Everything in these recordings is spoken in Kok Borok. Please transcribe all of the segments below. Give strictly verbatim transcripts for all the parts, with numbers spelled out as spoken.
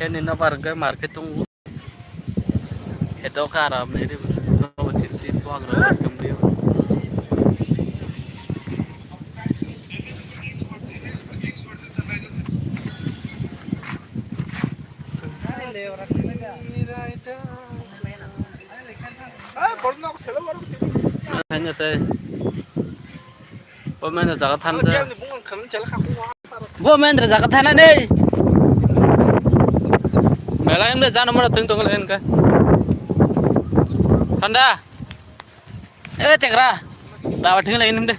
Khe ni nobar hwnkhe mar khe tongo. Khe doka aram ni ri nobar sip sip buagra welcome rio. Khaina tei. Bo mendra jaga than ta. Bo mendra jaga thana nei. Mela em de jana mora tong tong len ka. Thanda. E tekra. Dawa thing lai nim de.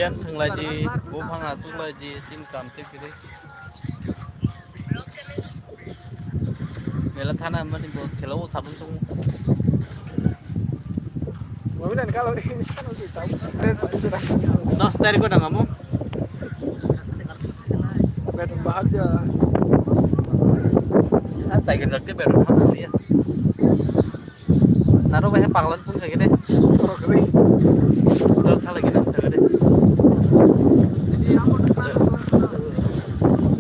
Yang thanglai di, buphang achuklai di, sin kam se kiri. Mela thana mani bo khela o sabun tung. Dos tarikh ko nang amo. Betul banget ya. Ah, cycle rakte betul banget ya. Naro bai paglan pun kagede. Dol khala gina kagede.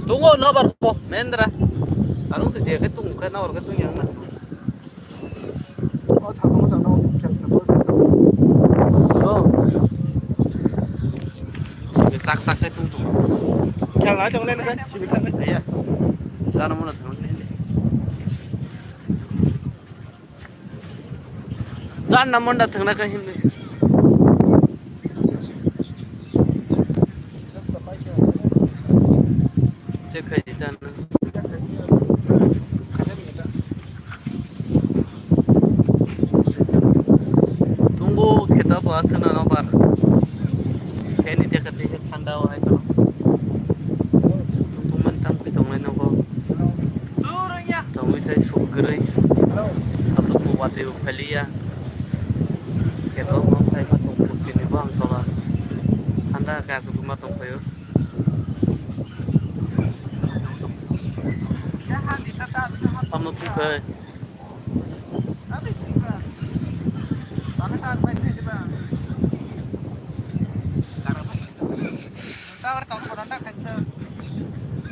Tungo nobar po mendra. Arung se je ke tung ke nobar ke tung yang na. Oh. Sak sak ke tung tung. Khel na tong le na. Iya. Jana mona thang le. Janna manda thangna ka hindi. Check khai di janna. Tungo kheta bo aswkna nobar. Kheni teka teka thanda o hai kono. Tungman tang pi tongnai nogo. Tongwi sai suk kwrwi. Abo bo watwi bo phailiya. Khe to bo khai ma tong phuti ni bo ang tola. Thanda khe asuk ma tong phaio. Tamo phukhai.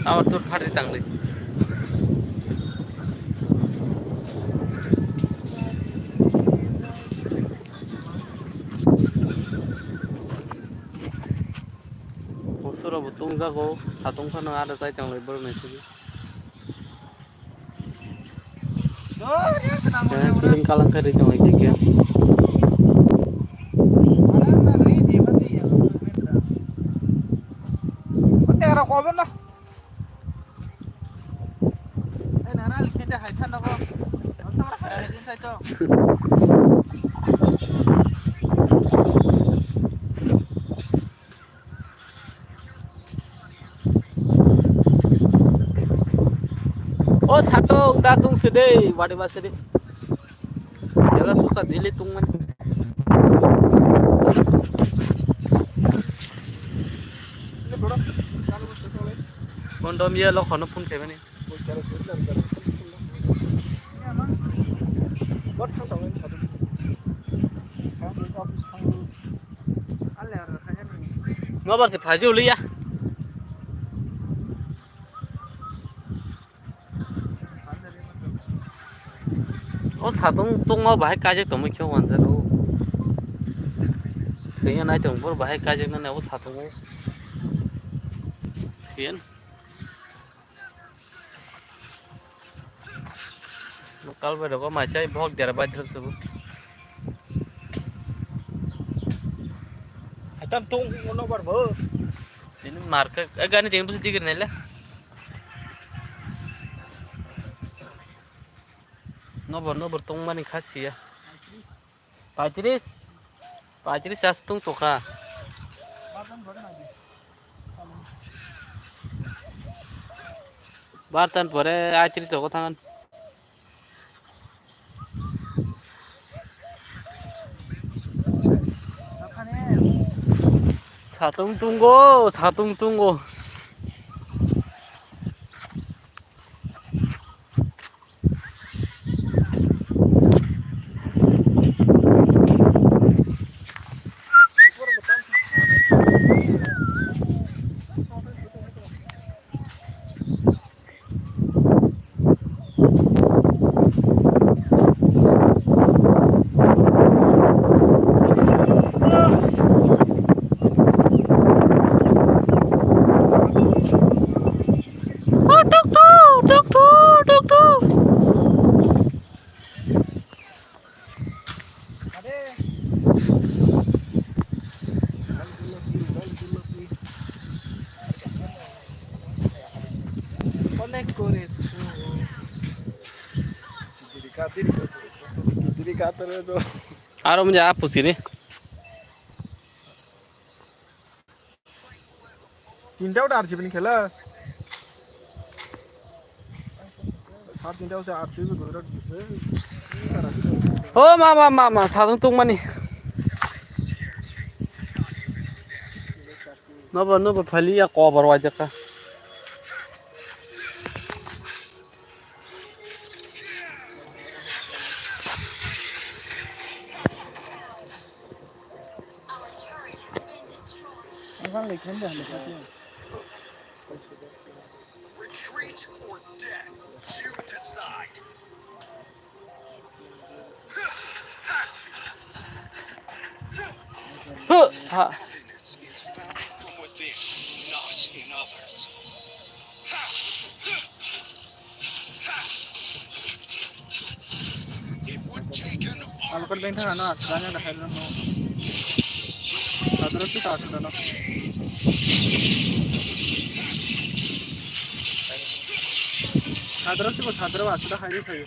Tower tur phatri tangdi. Hosuro bo tungjago, satung phano ada chai tanglai borok naisidi. Kiring kalang khe ri tong khe khe. O sato da tung sede, wadi ba sede. Jala suka dili tung man. Kondom ye lo khono phone kebani. Nobar se phaji uliya. O satung tongma bahai kaijak tongma khe wanjak o. Kaya nai tong bor bahai kaijak nani o satung o. Phian. Local bai rogo mai chai bok dera bai thok subu. Haitam tung nobar bo. Ini market, eh, gani tengbu sih dikir nela. Nobor, nobor tongmani kha siya. Paitris? Paitris as tung tokha. Bartan pore aitri chogo thangan. Satung tunggo, satung tunggo. Aro manja apu sini. Tinta udah R C B ni khela. Sar tinta udah R C B guru. O ma ma ma ma, sadung tung mani. Nobo nobo phali ya kobar wajaka. Retreat or death, you decide. Huh, ha. Alkot beng thang ano aswk anya dakhai rw no. Sadro si ta aswk no. Sadro si ko sadro aswk dakhai rw khayo.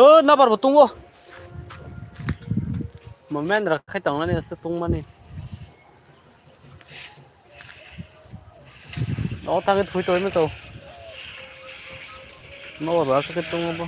O nabar bo tongo. Mo men rak khai tong nani se tong mani. O tang thui toi me to. Nabar ba se tong bo.